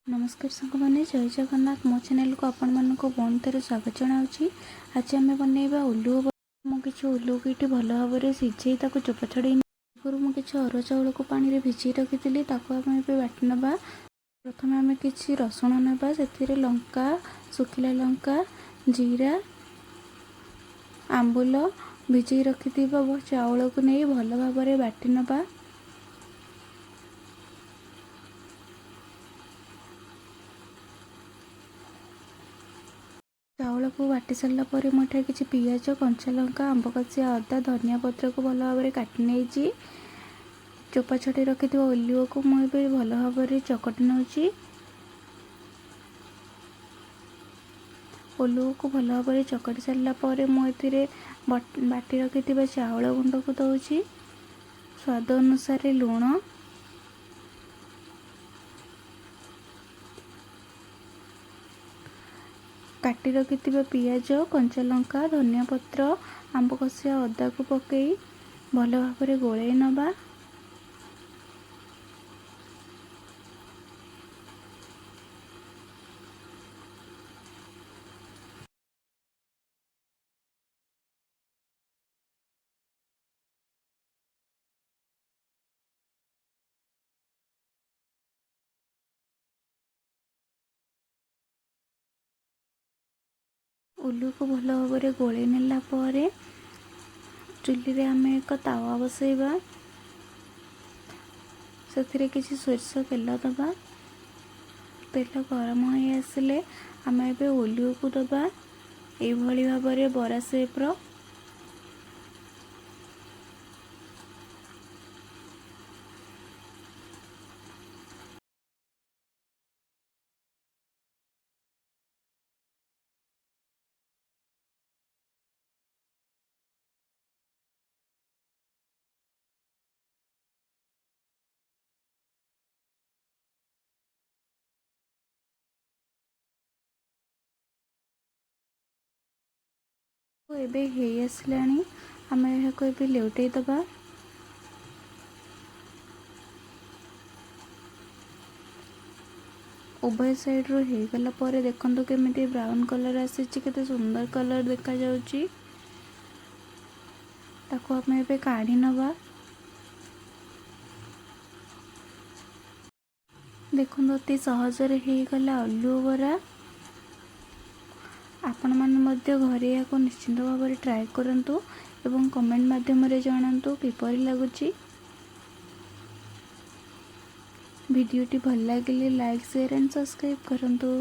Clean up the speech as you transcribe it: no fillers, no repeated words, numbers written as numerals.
ନମସ୍କାର ସାଙ୍ଗମାନେ, ଜୟ ଜଗନ୍ନାଥ। ମୋ ଚ୍ୟାନେଲକୁ ଆପଣମାନଙ୍କୁ ପୁଣି ଥରେ ସ୍ୱାଗତ ଜଣାଉଛି। ଆଜି ଆମେ ବନେଇବା ଓଲୁଅ। ମୁଁ କିଛି ଓଲୁଅକୁ ଏଠି ଭଲ ଭାବରେ ସିଝେଇ ତାକୁ ଚୋପା ଛଡ଼େଇ, ପୂର୍ବରୁ ମୁଁ କିଛି ଅରୁଆ ଚାଉଳକୁ ପାଣିରେ ଭିଜେଇ ରଖିଥିଲି, ତାକୁ ଆମେ ଏବେ ବାଟି ନେବା। ପ୍ରଥମେ ଆମେ କିଛି ରସୁଣ ନେବା, ସେଥିରେ ଲଙ୍କା, ଶୁଖିଲା ଲଙ୍କା, ଜିରା, ଆମ୍ବୁଲ, ଭିଜେଇ ରଖିଥିବା ଚାଉଳକୁ ନେଇ ଭଲ ଭାବରେ ବାଟି ନେବା। ଚାଉଳକୁ ବାଟି ସାରିଲା ପରେ ମୁଁ ଏଠାରେ କିଛି ପିଆଜ, କଞ୍ଚା ଲଙ୍କା, ଆମ୍ବ କଷିଆ ଅଦା, ଧନିଆ ପତ୍ରକୁ ଭଲ ଭାବରେ କାଟି ନେଇଛି। ଚୋପା ଛଡ଼େଇ ରଖିଥିବା ଓଲିଓକୁ ମୁଁ ଏବେ ଭଲ ଭାବରେ ଚକଟି ନେଉଛି। ଓଲୁଅକୁ ଭଲ ଭାବରେ ଚକଟି ସାରିଲା ପରେ ମୁଁ ଏଥିରେ ବାଟି ରଖିଥିବା ଚାଉଳ ଗୁଣ୍ଡକୁ ଦେଉଛି। ସ୍ୱାଦ ଅନୁସାରେ ଲୁଣ, କାଟି ରଖିଥିବା ପିଆଜ, କଞ୍ଚା ଲଙ୍କା, ଧନିଆ ପତ୍ର, ଆମ୍ବ କଷିଆ ଅଦାକୁ ପକାଇ ଭଲ ଭାବରେ ଗୋଳେଇ ନେବା। ଓଲୁକୁ ଭଲ ଭାବରେ ଗୋଳେଇ ନେଲା ପରେ ଚୁଲିରେ ଆମେ ଏକ ତାୱା ବସାଇବା। ସେଥିରେ କିଛି ସୋରିଷ ତେଲ ଦେବା। ତେଲ ଗରମ ହୋଇ ଆସିଲେ ଆମେ ଏବେ ଓଲୁଅକୁ ଦେବା ଏଇଭଳି ଭାବରେ ବରା ସେପ୍ର। ଏବେ ହେଇ ଆସିଲାଣି, ଆମେ ଏହାକୁ ଏବେ ଲେଉଟେଇ ଦେବା। ଉଭୟ ସାଇଡ଼ରୁ ହେଇଗଲା ପରେ ଦେଖନ୍ତୁ କେମିତି ବ୍ରାଉନ୍ କଲର୍ ଆସିଛି, କେତେ ସୁନ୍ଦର କଲର୍ ଦେଖାଯାଉଛି। ତାକୁ ଆମେ ଏବେ କାଢ଼ି ନେବା। ଦେଖନ୍ତୁ, ଅତି ସହଜରେ ହେଇଗଲା ଅଲୁଅ ବରା। ଆପଣମାନେ ମଧ୍ୟ ଘରେ ଏହାକୁ ନିଶ୍ଚିନ୍ତ ଭାବରେ ଟ୍ରାଏ କରନ୍ତୁ ଏବଂ କମେଣ୍ଟ ମାଧ୍ୟମରେ ଜଣାନ୍ତୁ କିପରି ଲାଗୁଛି। ଭିଡ଼ିଓଟି ଭଲ ଲାଗିଲେ ଲାଇକ୍, ସେୟାର ଆଣ୍ଡ ସବସ୍କ୍ରାଇବ୍ କରନ୍ତୁ।